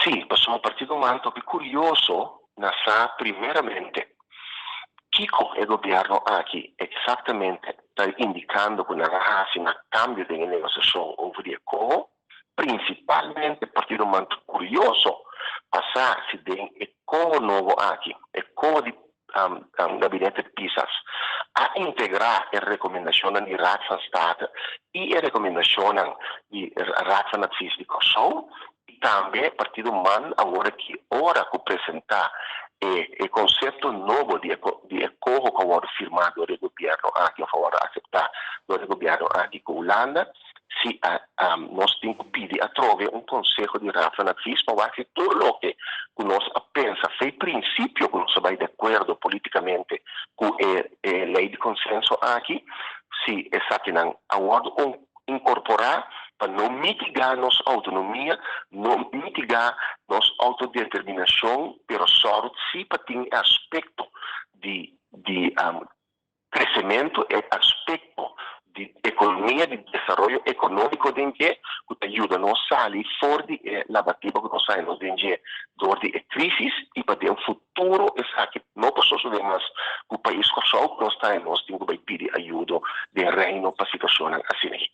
Sí, pasobra Partido man ta hopi kurioso na sa primeramente kiko e gobièrnu aki eksaktamente ta indikando ku nan a hasi na kambio den e negosiashon over di e koho. Prinsipalmente Partido man ta kurioso pa sa si den e koho nobo aki, e koho di Gabinete Pisas, a integrá e rekomendashonnan di Raad van State i e rekomendashonnan di Raad van Advies di Kòrsou. I tambe Partido man awor aki ora ku presentá e e konsepto nobo di e di e koho ku a wòrdu firmá dor di e gobièrnu aki òf a wòrdu aseptá dor di e gobièrnu aki ku Hulanda, si a nos tin ku pidi atrobe un konseho di Raad van Advies pa wak si tur loke ku nos a pensa fei prinsipio ku nos a bai di akuerdo politikamente ku e e lei di konsenso aki, si esakinan a wòrdu inkorporá pa no mitigá nos outonomia, no mitigá nos outodeterminashon, pero sòru si pa tin e aspekto di di kresementu, e aspekto di ekonomia, di desaroyo ekonómiko den dje ku ta yuda nos sali for di e labatiba ku nos haña nos den dje dor di e krísis i pa den futuro esaki no por sosodé mas ku pais Kòrsou ku nos ta haña nos tin ku bai pidi ayudo den Reino pa situashonnan asina aki.